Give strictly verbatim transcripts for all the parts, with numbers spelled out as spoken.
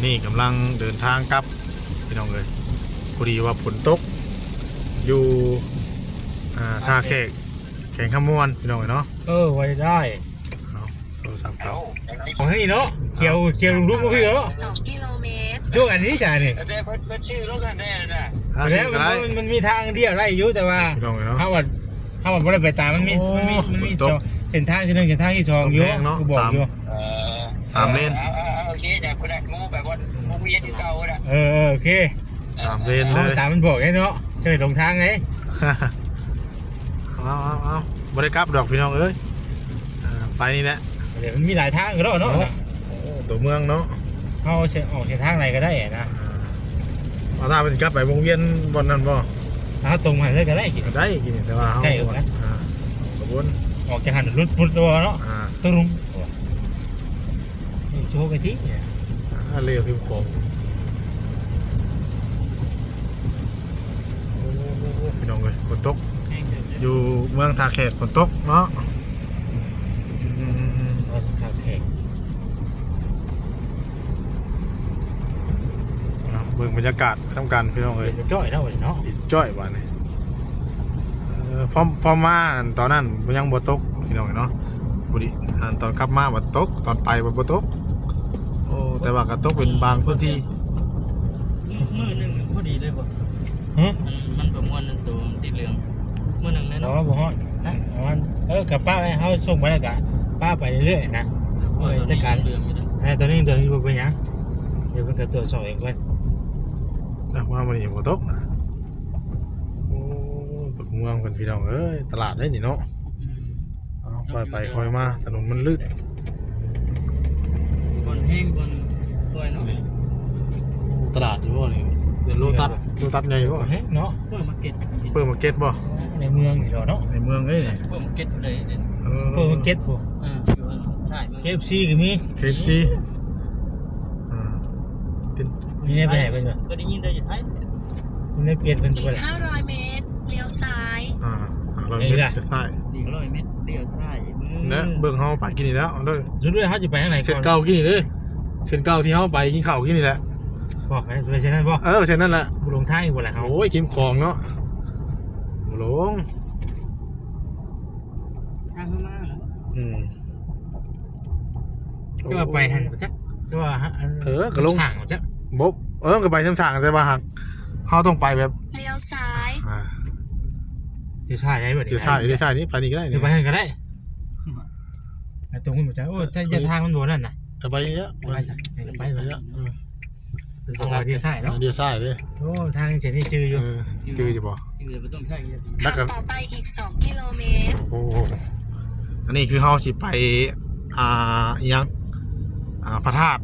นี่กำลังเดินทางกลับพี่น้องเอ้ย พอดีว่าฝนตกอยู่ อ่า ท่าแขก แขวงคำม่วนพี่น้องเอ้ยเนาะ เออ ไว้ได้ เอาโทรศัพท์เขา ของให้นี่เนาะ เขียว เขียวลุงๆมาพี่เนาะ สองกิโลเมตร ตัวอันนี้จ้ะนี่ เดี๋ยวเพิ่น เพิ่นชื่อรถคันแน่น่ะ อ่า แล้ว ชื่ออะไร มัน มันมีทางเดียวได้อยู่ แต่ว่า พี่น้องเอ้ยเนาะ เขาว่า เขาว่าบ่ได้ไปตาม มันมี โอ้ มันมี มันมี ฝนตก สอง เส้นทางที่หนึ่ง เส้นทางที่สอง อยู่ กำแพงเนาะ กูบอกอยู่ สาม เออ สามเลน เอา เอา เอา โอเค เดี๋ยวกูได้กูไปบนวงเวียนที่เก่าน่ะ เออ เออ โอเค สามเลนเลย เอาตามมันบอกไงเนาะ จะได้หลงทางไง เอา เอา เอา บ่ได้กลับดอกพี่น้องเอ้ย อ่า ไปนี่แหละ เดี๋ยวมันมีหลายทางก็ได้เนาะ โอ้ ตัวเมืองเนาะ เอาเส้น ออกเส้นทางไหนก็ได้นะ อ่า เอาถ้ามันกลับไปวงเวียนบ่อนนั่นบ่ เอาตรงมาเลยก็ได้กิน ก็ได้กิน แต่ว่าเอา ใกล้กว่ากัน อ่า ขบวน ออกจากหันลุดพุดตัวเนาะ อ่า ตรง นี่โชว์ไปที่เนี่ย อ่า เรือพิมพ์ของ โอ้ พี่น้องเอ้ย ฝนตก แห้งเกิน อยู่เมืองท่าแขก ฝนตกเนาะ อืม เมืองท่าแขก ครับ เบิ่งบรรยากาศนำกันพี่น้องเอ้ย เย็นจ้อยเนาะวันนี้เนาะ เย็นจ้อยวันนี้ เออ พอ พอมาตอนนั้นยังบ่ตกพี่น้องเนาะ พอดี อ่า ตอนกลับมาบ่ตก ตอนไปบ่ บ่ตก โอ้ แต่ว่าก็ตกเป็นบางพื้นที่ มื้อหนึ่งพอดีเลยบ่ ฮะ มัน มันประมวลตัวติดเหลือง มื้อหนึ่งเลย เนาะ เนาะ บ่ฮอด ฮะ ประมาณ เออ กับป้าไว้ เฮาส่งไปแล้วก็ป้าไปเรื่อยๆนะ เออ จัดการ ตอนนี้ยังเหลืองอยู่นะ เออ ตอนนี้ยังเหลืองอยู่ บ่เป็นหยัง เดี๋ยวเพิ่นก็ตรวจสอบเองเพิ่น อ่ะ ว่ามื้อนี้บ่ตกนะ โอ้ บักม่วงเพิ่นพี่น้องเอ้ย ตลาดเด้นี่เนาะ อืม เอา ค่อยไปค่อยมา ถนนมันลื่น บนแห้งบนค่อยเนาะ ตลาดอยู่บ่นี่ เดี๋ยวโลตัส โลตัสใหญ่บ่ แห้งเนาะ ซูเปอร์มาร์เก็ต ซูเปอร์มาร์เก็ตบ่ ในเมืองนี่เนาะ ในเมืองเอ้ยนี่ ซูเปอร์มาร์เก็ตเลยเนี่ย เออ ซูเปอร์มาร์เก็ตบ่ อ่า อยู่ข้างใต้เมือง เคเอฟซีก็มี เคเอฟซี อ่า มีในไปให้เพิ่นบ่ ก็ได้ยินแต่อยู่ไทย มีในเปลี่ยนเพิ่น อีก บ่ล่ะ ห้าร้อยเมตร เลี้ยวซ้าย อ่า ห้าร้อยเมตร นี่ล่ะ เลี้ยวซ้าย อีกร้อยเมตร เลี้ยวซ้ายมือ และเบิ่งเฮาไปกินนี่แล้ว เอาเด้อ สุดท้ายเฮาสิไปทางไหนก่อน เส้นเก่ากินนี่เด้อ เส้นเก่าที่เฮาไปกินข้าวกินนี่แหละ บ่ ไป ไปเส้นนั้นบ่ เออ เส้นนั้นแหละ บ่หลงทางอีกบ่ล่ะเฮา โอ้ย เข้มของเนาะ บ่หลง ทางข้างหน้าเหรอ อืม ก็ว่าไปหั่นบ่จัก ก็ว่าอัน เออ ก็ลง ช่างบ่จัก บ่ เออ ก็ไปช่างๆ แต่ว่าหากเฮาต้องไปแบบ เลี้ยวซ้าย อ่า เลี้ยวซ้ายได้บ่นี่ เลี้ยวซ้าย เลี้ยวซ้ายนี่ ไปนี่ก็ได้นี่ เดี๋ยวไปหั่นก็ได้ ไปตรงนู้นบ่จัก โอ้ แต่ อันนี้ ทางมันบ่นั่นน่ะ เอาไปเยอะ ไปซะ ไป ไป ไป เยอะ เออ เพิ่นบอกว่าเลี้ยวซ้ายเนาะ เลี้ยวซ้ายเด้อ โอ้ ทางเส้นนี้จื่ออยู่ เออ จื่ออยู่บ่ จื่อบ่ต้องใช้เงิน แล้วก็ ขับต่อไปอีก สองกิโลเมตร โอ้โห อันนี้คือเฮาสิไป อ่า อิหยัง อ่า พระธาตุ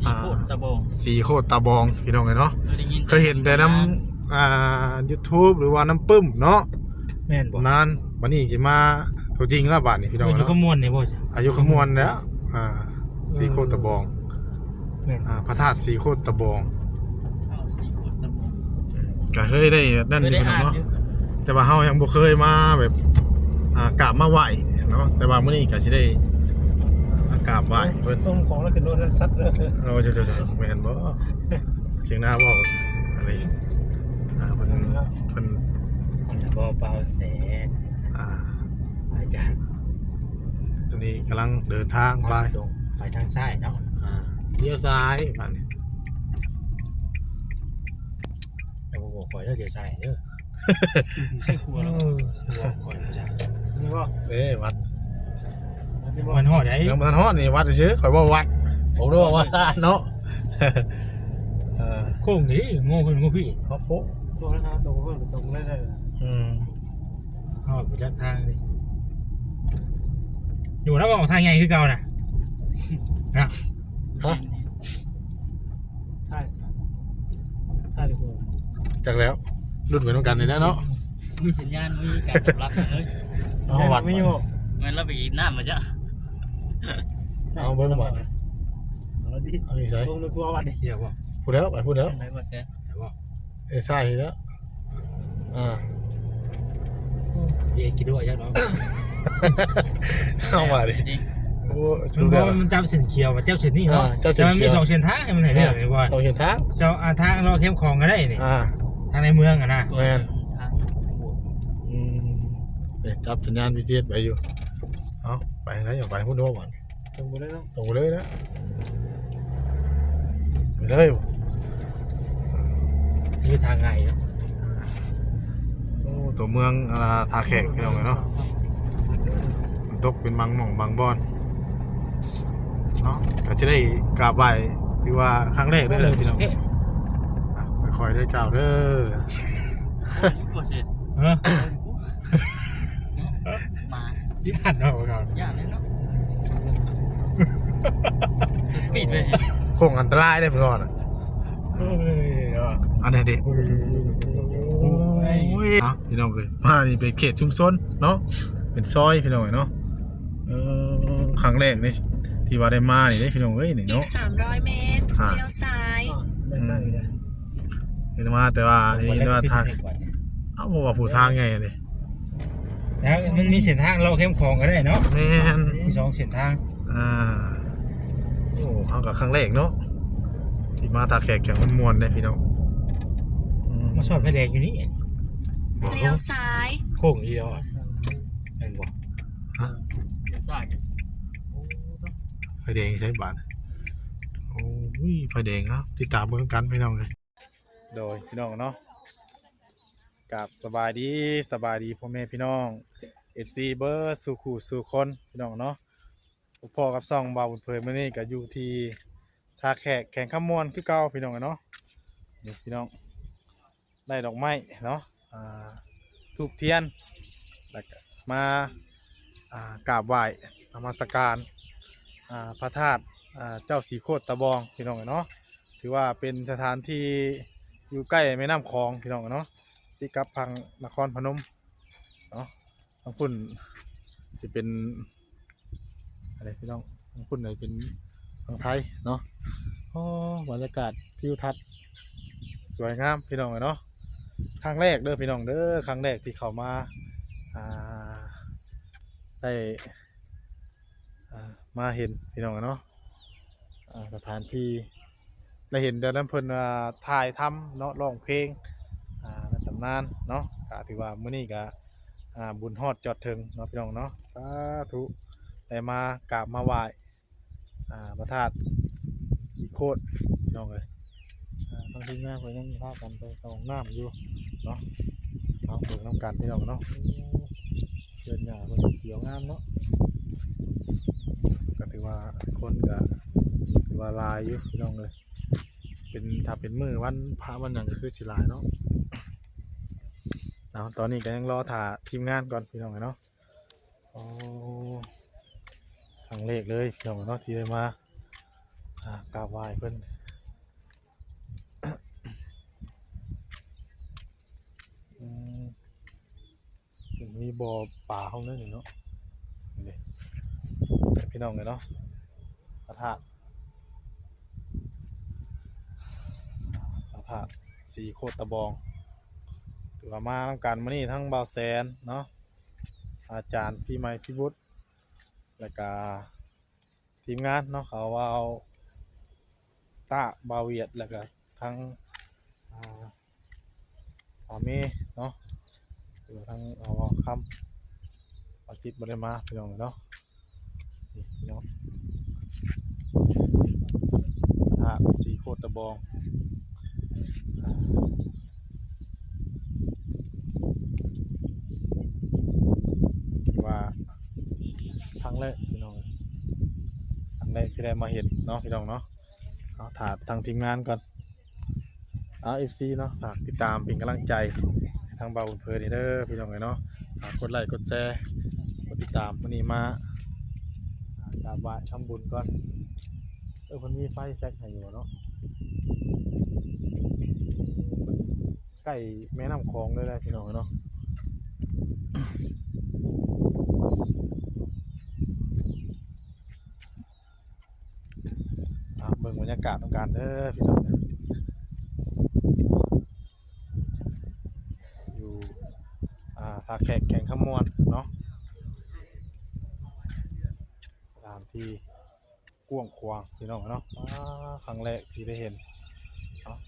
สีโคตรตะบอง อ่า สีโคตรตะบอง พี่น้องเอ้ยเนาะ เคยได้ยิน เคยเห็นแต่นำ อ่า ยูทูบ หรือว่านำปึ้มเนาะ แม่นบ่ นาน บัดนี้สิมาตัวจริงแล้วบาดนี้พี่น้อง อยู่ เนาะ คำม่วนนี่บ่ อ่า อยู่คำม่วนแล้ว อ่า เออ สีโคตรตะบอง แม่น อ่า พระธาตุสีโคตรตะบอง พระธาตุสีโคตรตะบอง ก็เคยได้นั่นอยู่ เคยได้อ่านอยู่ เนาะ แต่ว่าเฮายังบ่เคยมาแบบ อ่า กราบมาไหว้เนาะ แต่ว่ามื้อนี้ก็สิได้มากราบไหว้เพิ่น ต้มของแล้วขึ้นรถแล้วซัดเลย โอ้ เจ้าๆๆ แม่นบ่ เสียงหน้าเว้าอันนี้ อ่า เพิ่น เพิ่น อันนั้นบ่ เปาแสน อ่า อาจารย์ ตอนนี้กำลังเดินทางไป ไปตรง ไปทางซ้ายเนาะ อ่า เลี้ยวซ้ายบาดนี้ แต่บ่บอกข่อยเด้อ เลี้ยวซ้ายเด้อ หัว เออ หัวข่อยบ่จัก นี่บ่ เอ้ย วัด นี่บ่ มันฮอดได๋ ยังบ่ทันฮอดนี่ วัดซื่อ ข่อยว่าวัด ผมนึกว่าวัดเนาะ เออ โค้งนี่ โง่ขึ้นโง่พี่ เขาโค้ง ตรงแล้วนะ ตรงเพิ่นตรงเลย อืม เขาบ่จักทางนี่ อยู่แล้วออกทางใหญ่คือเก่าน่ะ นะ ฮะ ใช่ ใช่ดีกว่า จักแล้ว รุ่นเหมือนกันเลยนะเนาะ มีสัญญาณ มีการตอบรับเลย เอาวัด ไม่อยู่ แม่นเราไปกินน้ำมาจ้ะ เอาเบิ่งบ่ เอาดิ เอาอยู่ไส ลงในครัววัดดิ เดี๋ยวบ่ พูดแล้ว ไปพูดแล้ว ใช่ไหมบ่แซ่ เอ้ย ใช่แล้ว อ่า เอ้ย กินด้วยยักษ์เนาะ เอามาดิ จริง โอ้ มันบ่ มันจับเส้นเขียว มันจับเส้นนี้เนาะ อ่า จับเส้นเขียว แต่มันมีสองเส้นทางให้มันให้เลือกเลยว่า สองเส้นทาง เจ้า อ่า ทางเลาะเข้มของก็ได้นี่ อ่า ทางในเมืองอะนะ แม่น อืม เนี่ย จับสัญญาณ บีทีเอส ไปอยู่ เอา ไปไหน อย่าไปพูดด้วยก่อน ตรงไปเลยเนาะ ตรงไปเลยนะ ไปเลย อยู่ทางไงเนาะ โอ้ ตัวเมือง อ่า ท่าแขก พี่น้องเนาะ มันตกเป็นบางหม่องบางบ่อน เนาะ ก็จะได้กราบไหว้ ถือว่าครั้งแรกเลยแหละพี่น้อง โอเค อ่ะ ค่อยๆเด้อเจ้าเด้อ ฮะ มา ย่านเอาก่อน ย่านเลยเนาะ ปิดเลย โค้งอันตรายเลยพี่น้องอะ เอ้ยเนาะ อันไหนดิ โอ้ย โอ้ย อ่ะ พี่น้องเอ้ย มานี่เป็นเขตชุมชนเนาะ เป็นซอยพี่น้องเนาะ เออ ครั้งแรกนี่ที่ว่าได้มานี่เด้พี่น้องเอ้ย นี่ อีก เนาะ สามร้อยเมตร อ่ะ เลี้ยวซ้าย อ่ะ ไม่ใช่เลย เห็นมาแต่ว่า เห็นว่าทาง เอ้า เพราะว่าผู้ทางไงเลย แล้วมันมีเส้นทางเลาะเข้มของก็ได้เนาะ แม่น มีสองเส้นทาง อ่า โอ้ เฮาก็ครั้งแรกเนาะ ที่มาท่าแขก แขกม่วนๆเด้พี่น้อง อืม มาสอดไฟแดงอยู่นี่ บ่ เลี้ยวซ้าย โค้งเดียวอะ แม่นบ่ ฮะ เลี้ยวซ้าย ไฟแดงใช้บาท โอ้ย ไฟแดงครับ ติดตามเบิ่งกันพี่น้องเลย โดยพี่น้องเนาะ กราบสบายดี สบายดีพ่อแม่พี่น้อง เอฟซี เบิดสู่คู่สู่คนพี่น้องเนาะ พบพ้อกับช่องบ่าวบุญเผย มื้อนี้ก็อยู่ที่ท่าแขก แขวงคำม่วนคือเก่าพี่น้องเนาะ นี่พี่น้อง ได้ดอกไม้เนาะ อ่า ธูปเทียน แล้วก็มา อ่า กราบไหว้นมัสการ อ่า พระธาตุ อ่า เจ้าสีโคตรตะบองพี่น้องเนาะ ถือว่าเป็นสถานที่อยู่ใกล้แม่น้ำของพี่น้องเนาะ ติดกับพังนครพนมเนาะ ทางพุ้นจะเป็นอะไรพี่น้อง ทางพุ้นเลยเป็นทางไทยเนาะ โอ้ บรรยากาศทิวทัศน์สวยงามพี่น้องเนาะ ครั้งแรกเด้อพี่น้องเด้อ ครั้งแรกที่เข้ามา อ่า ได้ อ่า มาเห็นพี่น้องเนาะ อ่า สถานที่ ได้เห็นแต่นำเพิ่นว่าถ่ายทำเนาะ ร้องเพลง อ่า ในตำนานเนาะ ก็ถือว่ามื้อนี้ก็ อ่า บุญฮอดจอดถึงเนาะพี่น้องเนาะ สาธุ ได้มากราบมาไหว้ อ่า พระธาตุสีโคตรพี่น้องเอ้ย อ่า ทางทีมงานเพิ่นยังพากันไปเข้าห้องน้ำอยู่เนาะ เอาเบิ่งนำกันพี่น้องเนาะ โอ้ เพิ่นหญ้าเพิ่นเขียวงามเนาะ ก็ถือว่าคนก็ถือว่าหลายอยู่พี่น้องเอ้ย เป็น ถ้าเป็นมื้อวันพระวันหยังก็คือสิหลายเนาะ เอา ตอนนี้ก็ยังรอถ่าทีมงานก่อนพี่น้องเนาะ โอ้ ครั้งแรกเลยพี่น้องเนาะ ที่ได้มา อ่า กราบไหว้เพิ่น อืม มีบ่อปลาห้องนั้นอยู่เนาะ นี่ พี่น้องเลยเนาะ พระธาตุ พระธาตุสีโคตรตะบอง ถือว่ามานำกันมื้อนี้ทั้งบ่าวแสนเนาะ อาจารย์ปีใหม่พิบุตร แล้วก็ทีมงานเนาะ เขาว่าเอา ต้า บ่าวเวียด แล้วก็ทั้ง อ่า สามีเนาะ หรือว่าทั้ง อ่า บ่าวคำ อาทิตย์บ่ได้มาพี่น้องเนาะ นี่พี่น้อง พระธาตุสีโคตรตะบอง อ่า ว่าครั้งแรกพี่น้อง ครั้งแรกที่ได้มาเห็นเนาะพี่น้องเนาะ เอาถ่าทางทีมงานก่อน เอา เอฟซี เนาะ ฝากติดตามเป็นกำลังใจให้ทางบ่าวบุญเพินนี่เด้อพี่น้องเอ้ยเนาะ ฝากกดไลค์กดแชร์ กดติดตาม มื้อนี้มา อ่า กราบไหว้ทำบุญก่อน เออ เพิ่นมีไฟแช็กให้อยู่เนาะ ใกล้แม่น้ำของเลยแหละพี่น้องเนาะ อ่ะ เบิ่งบรรยากาศนำกันเด้อพี่น้อง อยู่ อ่า ท่าแขก แขวงคำม่วนเนาะ อ่า านที่กว้างขวางพี่น้องเนาะ ว้า ครั้งแรกที่ได้เห็นเนาะ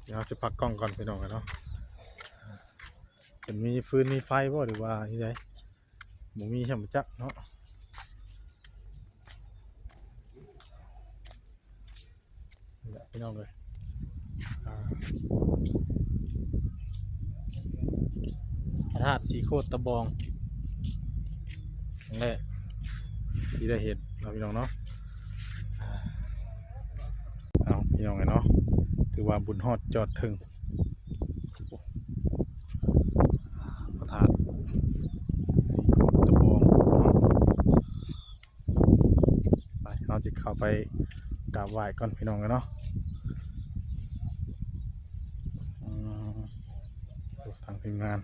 เดี๋ยวสิพักกล้องก่อนพี่น้องเนาะ เป็นมีฟืนมีไฟบ่หรือว่าจั่งใด บ่มีช่ำจักเนาะ นี่แหละพี่น้องเอ้ย อ่า พระธาตุสีโคตรตะบอง ครั้งแรกที่ได้เห็นเนาะพี่น้องเนาะ อ่า เอาพี่น้องเอ้ยเนาะ ถือว่าบุญฮอดจอดถึง พระธาตุสีโคตรตะบอง ไป เราจะเข้าไปกราบไหว้ก่อนพี่น้องเอ้ยเนาะ อืม ทางทีมงาน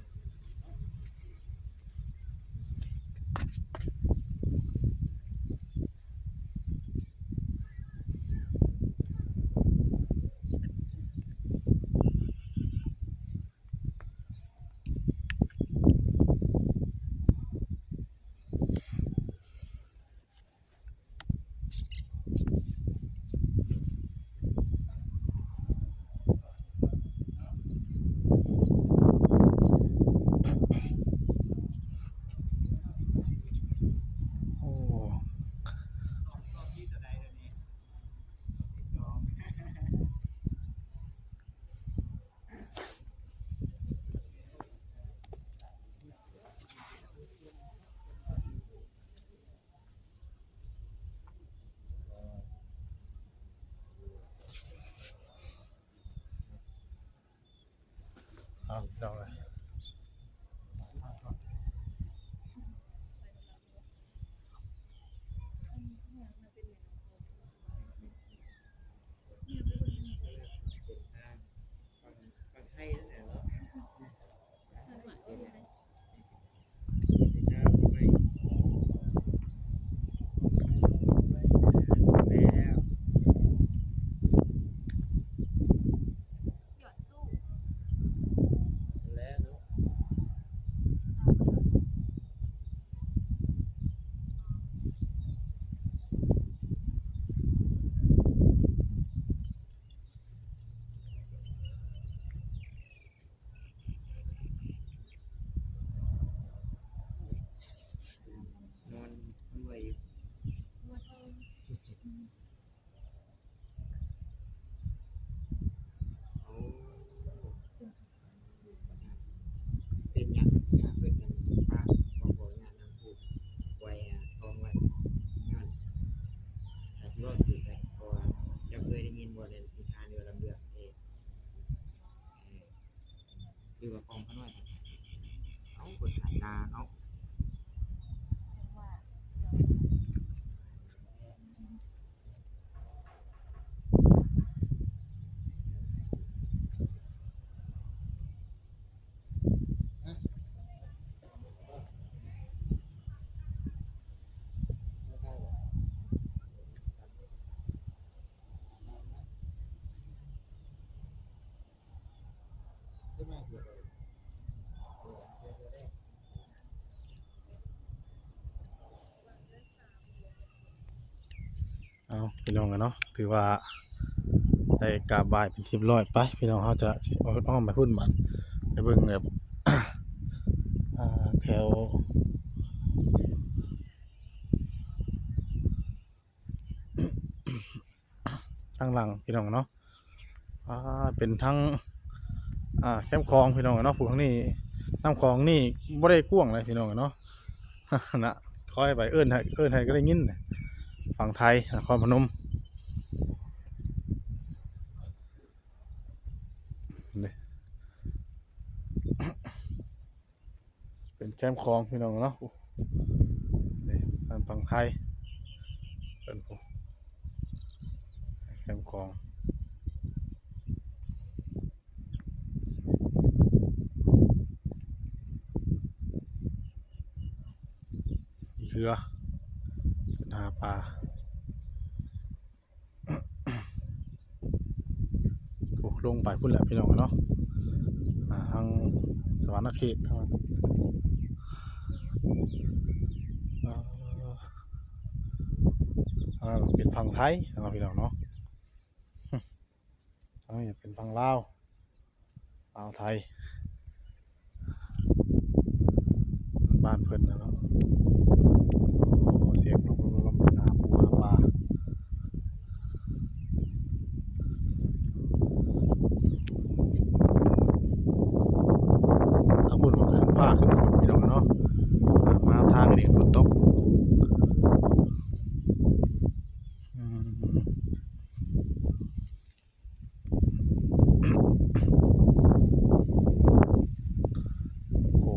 โอ้ เอาพี่น้องเอ้ย นอนด้วยอยู่ โอ้ เป็นหยัง เพิ่นจั่งปะบ่ขออนุญาตนางพูดไว้ อ่า ทองไว้ ย้อน ถ้าสิเว้าถืกได้ เพราะว่าเจ้าเคยได้ยินบ่ ในนิทานเรื่องลำเรื่องเด้ เออ หรือว่าของข้าน้อย เอ้า เพิ่นขายนาเนาะ เอาพี่น้องกันเนาะ ถือว่าได้กราบไหว้เป็นที่เรียบร้อยไป พี่น้อง เราจะอ้อมไปพุ้นบัด ไปเบิ่งแบบ อ่า แถว ทางหลังพี่น้องเนาะ อ่า เป็นทั้ง อ่า แคมป์คลองพี่น้องเนาะ ผู้ทางนี้ น้ำคลองนี่บ่ได้กว้างเลยพี่น้องเนาะ นะ ค่อยไปเอิ้นให้ เอิ้นให้ก็ได้ยิน ฝั่งไทย นครพนม นี่ เป็นแคมป์คลองพี่น้องเนาะ อู้ นี่ ทางฝั่งไทย เป็น อู้ แคมป์คลอง มีเรือ เป็นหาปลา โอ้ ลงไปพุ้นแหละพี่น้องเนาะ อ่า ทางสวรรณเขต ทางนั้น อ่า อ่า เป็นฝั่งไทยเนาะพี่น้องเนาะ อันนี้เป็นฝั่งลาว ลาวไทย บ้านเพิ่นนะเนาะ โอ้ เสียงนกลมหาปูหาปลา ทางพุ่นก็ขึ้นฟ้าขึ้นฝนพี่น้องเนาะ อ่า มาทางนี้ฝนตก อืม โอ้โห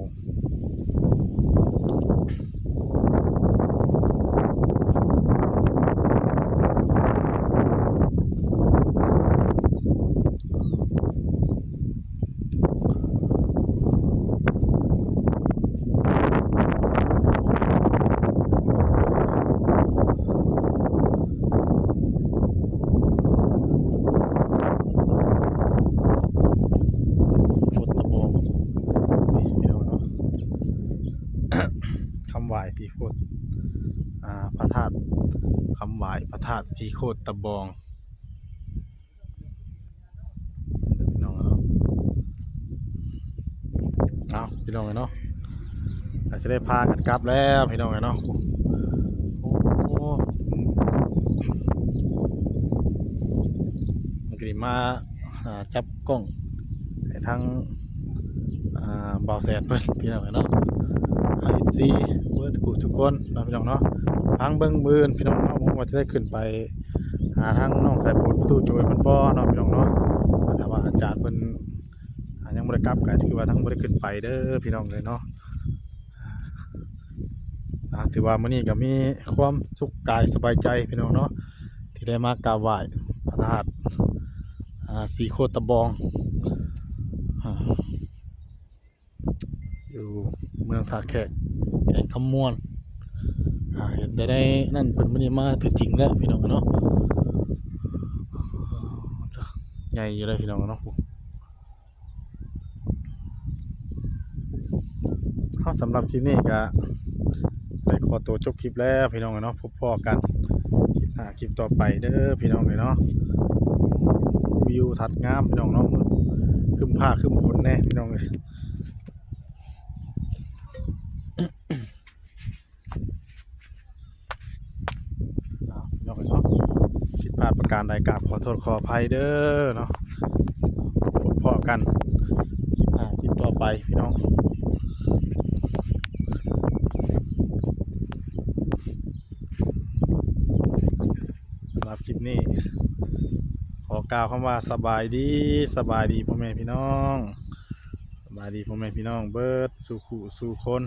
โคตรตะบอง นี่พี่น้องเนาะ คำไหว้สีโคตร อ่า พระธาตุ คำไหว้พระธาตุสีโคตรตะบอง พี่น้องเนาะ เอาพี่น้องเนาะ อาจจะได้พากันกลับแล้วพี่น้องเนาะ โอ้โห มันก็ดีมา อ่า จับกล้องให้ทั้ง อ่า บ่าวแสนเพิ่นพี่น้องเนาะ เอฟซี เบิดทุกผู้ทุกคนเนาะพี่น้องเนาะ ทางเบิ่งมื้ออื่นพี่น้องเนาะ ผมว่าจะได้ขึ้นไปหาทางน้องสายฝนประตูโจยเพิ่นบ่เนาะพี่น้องเนาะ แต่ว่าอาจารย์เพิ่น อ่า ยังบ่ได้กลับ ก็ถือว่าทั้งบ่ได้ขึ้นไปเด้อพี่น้องเลยเนาะ อ่า ถือว่ามื้อนี้ก็มีความสุขกายสบายใจพี่น้องเนาะ ที่ได้มากราบไหว้พระธาตุ อ่า สีโคตรตะบอง อ่า อยู่เมืองท่าแขก แขวงคำม่วน อ่า เห็นแต่ได้นั่น เพิ่นบ่ได้มาตัวจริงแล้วพี่น้องเนาะ ใหญ่อยู่เลยพี่น้องเนาะ เอา สำหรับคลิปนี้ก็ได้ขอตัวจบคลิปแล้วพี่น้องเนาะ พบพ้อกันคลิปหน้าคลิปต่อไปเด้อพี่น้องเอ้ยเนาะ วิวทัดงามพี่น้องเนาะ ครึ้มฟ้าครึ้มฝนแน่พี่น้องเอ้ย เอาพี่น้องเนาะ ผิดพลาดประการใดกราบขอโทษขออภัยเด้อเนาะ พบพ้อกันคลิปหน้าคลิปต่อไปพี่น้อง สำหรับคลิปนี้ ขอกล่าวคำว่าสบายดี สบายดีพ่อแม่พี่น้อง สบายดีพ่อแม่พี่น้องเบิดสู่คู่สู่คน